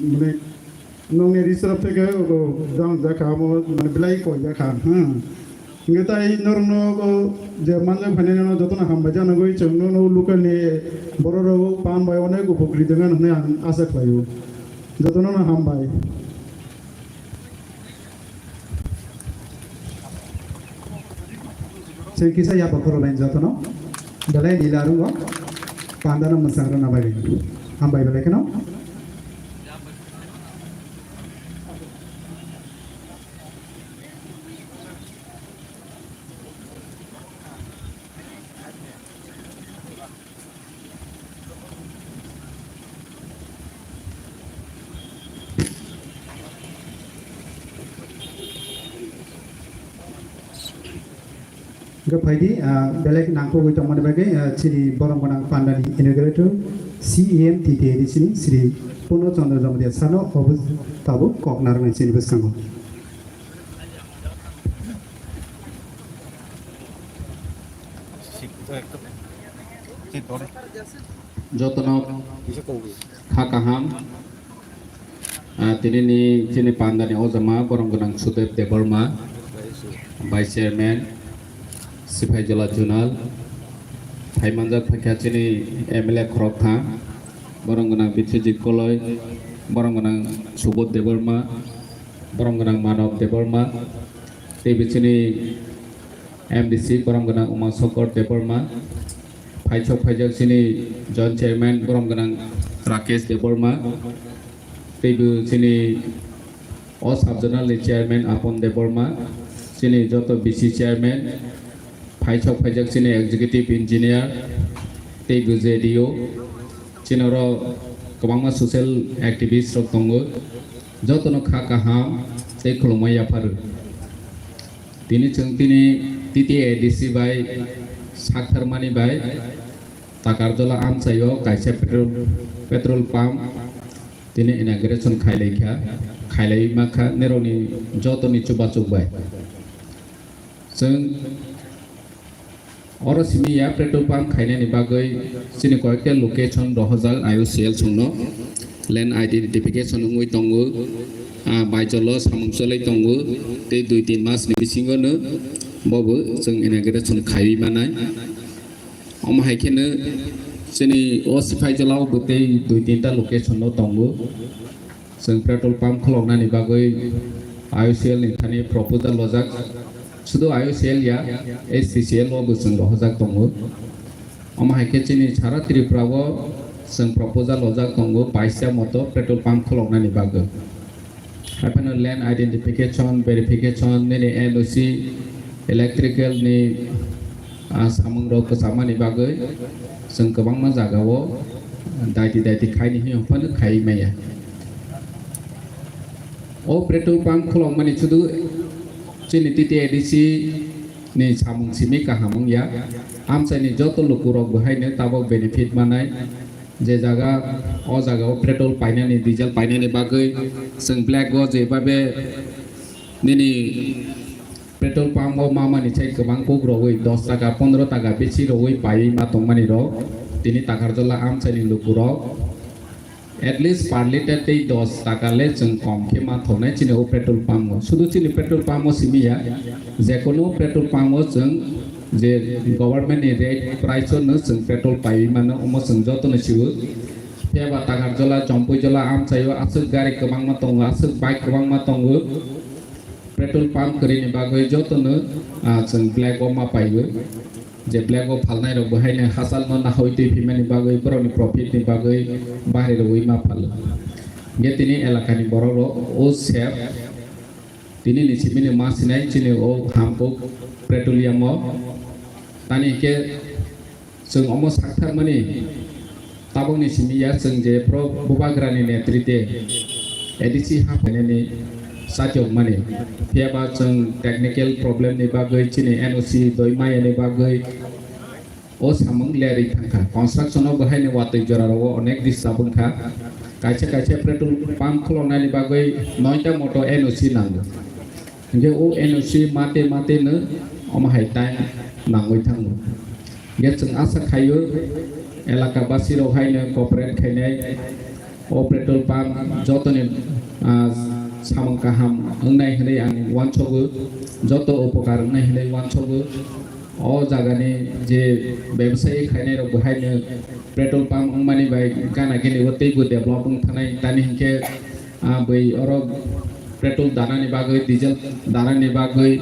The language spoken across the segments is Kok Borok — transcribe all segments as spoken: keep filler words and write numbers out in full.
Mane, nokni risrap theke, o, jang jakha, amo, mane, belai koi jakha, hmm. Hingke tai norokno, o, je manjak phainai no jotono hambai jana goi, chwng nono local ni borok rok pan bai onek upokrit wngya hwnwi ang asa khlaio. Jotono no hambai. Chwng kisa yapha khoro bai jotono. Belai ni larungo pandano mwchang rwna bai bai. Hambai belai kheno. Hingke phaidi, ah, belai nangkukgwi tongmani bagwi, ah, chini borom gwnang pandani inaugurator C E M T T A D C ni Shri Purno Chandra Jamatia sano obo tabuk kok narwknai chini bwskango. Jotono kha kaham. Ah, tini ni chini pandani ojama borom gwnang Sudev Debbarma, Vice Chairman, Sipaijala Zonal, phaimanjak phaikha chini M L A khoroktham, borom gwnang Biswajit Koloi, borom gwnang Subodh Debbarma, borom gwnang Manav Debbarma, tei bichini M D C borom gwnang Uma Shankar Debbarma, phaisok phaijak chini Joint Chairman borom gwnang Rakesh Debbarma, teibo chini o sub-zonal ni Chairman Apon Debbarma, chini joto B C Chairman, phaisok phaijak chini Executive Engineer, teibo J D O, chini oro kwbangma social activist rok tongo, jotono kha kaham tei khulumui yapharo. Tini chwng tini T T A D C bai saktharmani bai Takarjala amchaio kaisa petrol, petrol pump tini inauguration khailaikha, khailai mankha nirokni jotoni chubachuk bai. Chwng oro simi ya petrol pump khainani bagwi chini koyekta location rohorjak I O C L chwngno. Land identification wngwi tongo, ah, baijolo samung cholwi tongo, tei dui tin mas ni bisingo no bobo chwng inauguration khaiwi manai. Omo hai kheno chini o Sipaijala o bo tei dui tinta location no tongo. Chwng petrol pump khuloknani bagwi I O C L ni thani proposal lojak. Sudu I O C L ya, H P C L o bo chwng rohorjak tongo. Omo hai khe chini sara Tripura o chwng proposal lojak tongo, baisa moto petrol pump khuloknani bagwi. Haiphano land identification, verification, nini N O C, electrical ni, ah, samung rok kwchamani bagwi chwng kwbangma jaga o daiti daiti khaini hwnwi phano khai maya. O petrol pump khulokmani sudu chini T T A D C ni samung simi kaham wngya. Amchaini joto lukurok bo haino tabok benefit manai. Je jaga, o jaga o petrol painani, diesel painani bagwi chwng black o je babe nini petrol pump o mamani sai kwbang kuk rogwi dos taka, pondro taka besi rogwi paiwi ma tongmani rok tini Takarjala amchaini lukurok. At least per litre tei dos taka le chwng kom khe ma thoknai chini o petrol pump o. Sudu chini petrol pump o simi ya, jekono petrol pump o chwng je government ni rate price o no chwng petrol paiwi mano, omo chwng joto no sio. Phiya ba Takarjala, Chompuijala amchai o aswk gari kwbangma tongo, aswk bike kwbangma tongo. Petrol pump kwrwini bagwi jotono, ah, chwng black o ma paiwi. Je black o phalnai rok bo haino hachal no nahoi twi phimani bagwi, borokni profit ni bagwi bahri rwui ma phalo. Hingke tini elakani borok rok o sep, tini ni simi ni ma sinai chini o hamkuk petroleum o. Tani hingke Chwng omo saktharmani tabokni simi ya, chwng je pro bubagrani netrite A D C haphainani chatyokmani. Phiya ba chwng technical problem ni bagwi chini N O C doi maya ni bagwi o samung lerwi thangkha. Construction o bo haino watwi jora rogo onek disturb wngkha. Kaisa kaisa petrol pump khuloknani bagwi noita moto N O C nango. Hingke o N O C mate mate no omo hai time nangwi thango. Hingke chwng asa khaio elaka basi rok haino cooperate khainai, O petrol pump jotoni, ah, samung kaham wngnai hwnwi ang uansogo, joto upokar wngnai hwnwi uansogo. O jagani je bebsai khainai rok bo haino petrol pump wngmani bai gana gini o teibo develop wng thanai, tani hinkhe, ah, bai oro petrol danani bagwi, diesel danani bagwi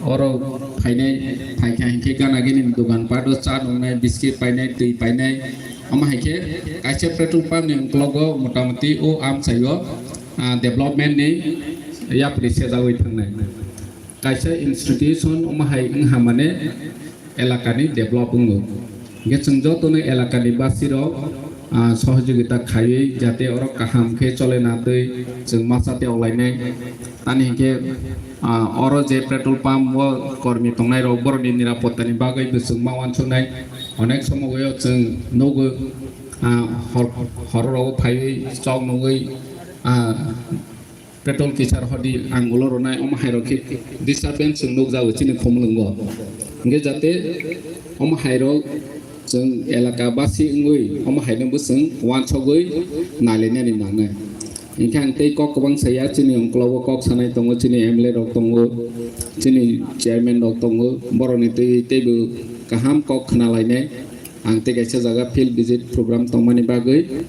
oro phainai, phaikha hinkhe gana gini dogan pato cha nungnai, biscuit painai, twi painai, omo hai khe kaisa petrol pump ni uklogo motamoti o amchaio, ah, development ni yapri sejagwi thangnai. Kaisa institution omo hai wngha mane elakani develop wngo. Hinkhe chwng jotono elakani basirok, ah, sohojogita khaiwi jate oro kaham khe chole natwi chwng masa tei oklainai. Tani hinkhe, ah, oro je petrol pump o kormi tongnairok borokni nirapottani bagwi bo chwng ma uansuknai. Onek somogo chwng nugo, ah, hor-, horrogo phaiwi chok nugwi, ah, petrol kisar hodi ang ulo rwnai, omo hairok khe disturbance chwng nukjago chini khumulwngo. Hinkhe jate omo hairok chwng elaka basi wngwi omo haino bo chwng uansugwi nailainani nangnai. Hinkhe ang tei kok kwbang saya, chini uklogo kok sanai tongo, chini M L A rok tongo, chini chairman rok tongo, borokni twi teibo kaham kok khna lainai. Ang tei kaisa jaga field visit program tongmani bagwi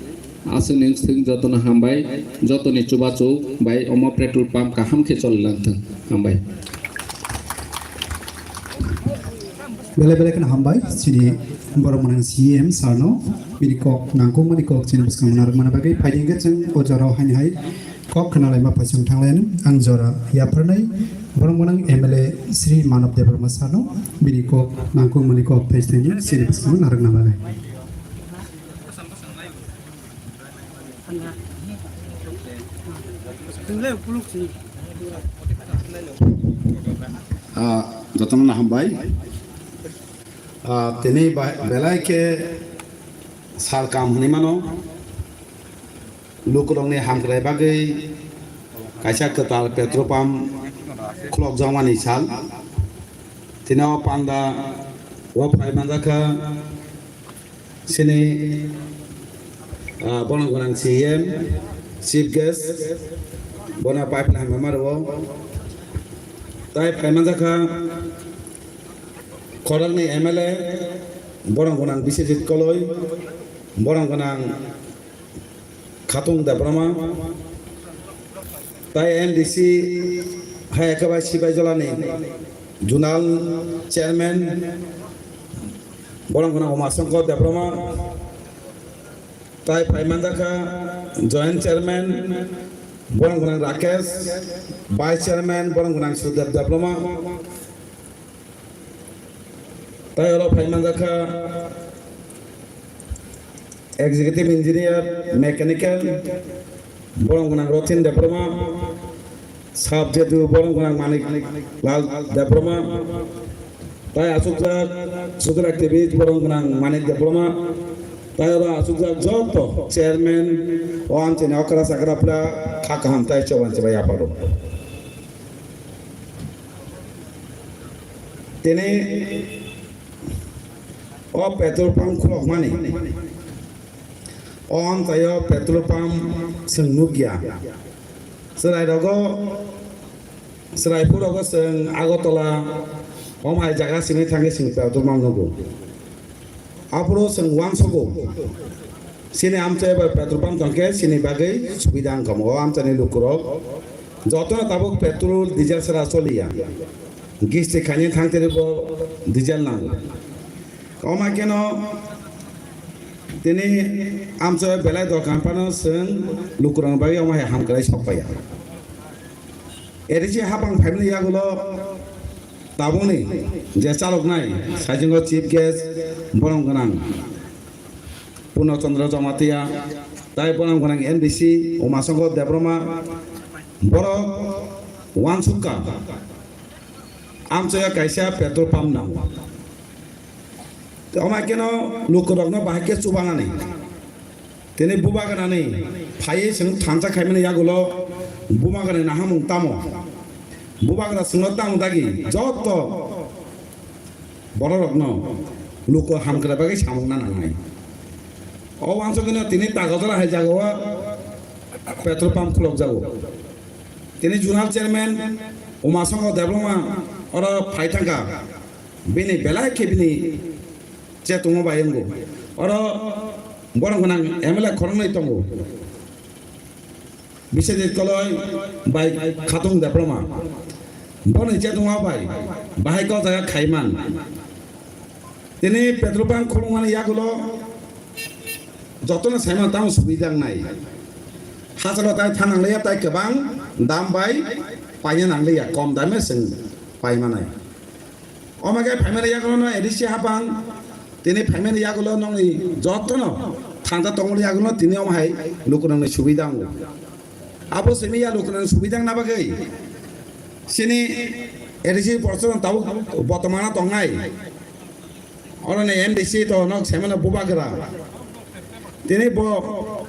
aswkni swng jotono hambai, jotoni chubachu bai omo petrol pump kaham khe choli langthwng. Hambai. Belai belai kheno hambai chini borok mwnang C M sir no, bini kok nangkukmani kok chini bwskango narwkmani bagwi. Phaidi hwnkhe chwng o jorao haini hai kok khna laima phaisong thanglayan ang jora yapharnai borok mwnang M L A Shri Manav Debbarma sir no, bini kok nangkukmani kok phaisong chini bwskango narwkna bagwi. Ah, jotono hambai. Ah, tini ba-, belai khe sal kam hwnwi mano. Lukurokni hamkrai bagwi kaisa kwtal petrol pump khulokjakmani sal. Tini o panda o phai manjakha. Chini, ah, bono gwnang C M, chief guest, bono pipeline hamya ma rwo. Tai phai manjakha khoroknwi M L A, bono gwnang Biswajit Koloi, bono gwnang Khatung Debbarma, tai M D C hai khe bai Sipaijolani zonal chairman, borok gwnang Umasongkor Debbarma, tai phai manjakha joint chairman, borok gwnang Rakesh, vice chairman, borok gwnang Sudev Debbarma. Tai oro phai manjakha executive engineer, mechanical, borok gwnang Rothin Debbarma, sub J D U borok gwnang Manik Lal Debbarma, tai asukjak social activist borok gwnang Manik Debbarma, tai oro asukjak joto chairman o amchaini okra chakra pla kha kaham tai choban chobai yapharo. Tini o petrol pump khulokmani, o amchaio petrol pump chwng nukya. Chwrai rogo, chwrai phuru rogo chwng Agartala, o mai jaga simi thangwi chwng petrol pump nugo. Aphuru chwng uansugo, chini amchai bai petrol pump tongkhe chini bagwi subida wngkha. O amchaini lukurok jotono tabuk petrol, diesel sara choliya. Gisti khaini thangtiri bo diesel nango. Omo kheno tini amchai belai dokan phano chwng lukurokni bagwi omo hai hamkrai sokpaiya. Erisi hapang phaimani yagulo tabukni je chaloknai saichungo chief guest borom gwnang Purno Chandra Jamatia, tai borom gwnang M D C Umasongkor Debbarma, borok uansukha amchaya kaisa petrol pump nango. Omo kheno lukurokno bahai khe chubanani. Tini bubagrani phaiwi chwng thansa khaimani yagulo bubagrani nahamung tamo? Bubagra chwngno tamo dagi? Joto bororokno luku hamkrai bagwi samungna nangnai. O uansukgwino tini Tagodala hai jagao petrol pump khulokjago. Tini zonal chairman Umasongho Debbarma oro phai thangkha, bini belai khe bini chetungo bai wngo. Oro borok gwnang M L A khoroknwi tongo. Biswajit Koloi bai Khatung Debbarma. Boni chetungma bai bahai kok jaga khaiman. Tini petrol pump khulukmani yagulo jotono saiman tamo subida wngnai. Hachalo tai thanang liya tai kwbang dam bai paina nang liya, kom dame chwng paimanai. Omo khe phaimani yagulo no A D C hapang, tini phaimani yagulo nongni jotono thangta tongmani yagulo tini omo hai lukurokni subida wngo. Abo simi ya lukurokni subida wngna bagwi chini A D C borok tabuk botomano tongnai. Oroni M D C to nok semano bubagra. Tini bo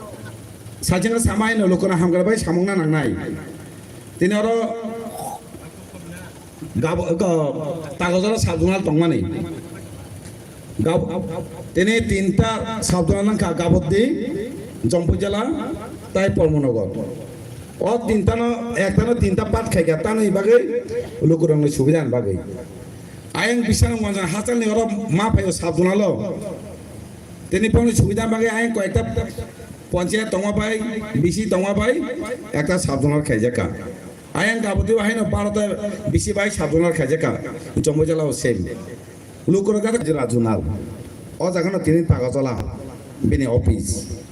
sajingo samai no lukurok hamgra bai samungna nangnai. Tini oro Gabo-, go-, Tagojola sub-zonal tongmani. Gab-, tini tinta sub-zonal wngkha Gaboddi, Jompujala, tai Pormonogo. O tintano, ektano tinta part khaikha, tani bagwi lukurokni subidani bagwi. Ayang bisano monjang hachalni oro ma phaio sub-zonalo. Tini boni subida bagwi ayang koyekta ponchayat tongma bai, B C tongma bai, ekta sub-zonal khaijakha. Ayang Gaboddi haino barota bisi bai sub-zonal khaijakha, Jomboi jala o same. Lukurok gata jila zonal. O jaga no tini Tagojola bini office.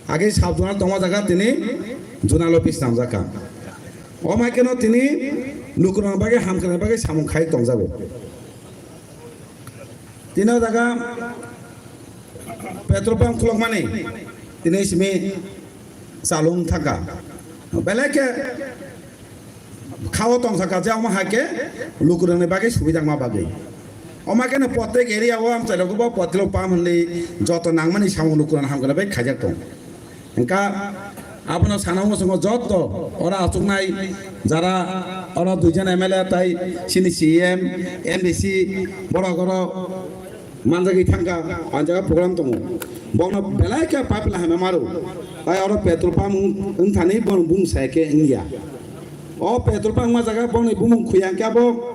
Age sub-zonal tongma jaga tini zonal office namjakha. O mai keno tini lukurok bagwi hamkrai bagwi samung khai tongjago. Tini o jaga petrol pump khulokmani tini simi chalung thangkha. Belai khe khao tong saka je omo hai khe lukurokni bagwi subida wngma bagwi. Omo khe no protek area o amchai rok bo petrol pump hinwi joto nangmani samung lukurokno hamkrai bai khaijak tong. Hingkha abono sana muchungo joto oro achuknai jara oro duijon M L A tai chini C M, M D C borok oro manjagwi thangkha, o jaga program tongo. Bono belai khe pipeline hamya maro. Tai oro petrol pump wng-, wngthani bono bumung sai khe wngya. O petrol pump ma jaga boni bumung khuya hwnkhe abo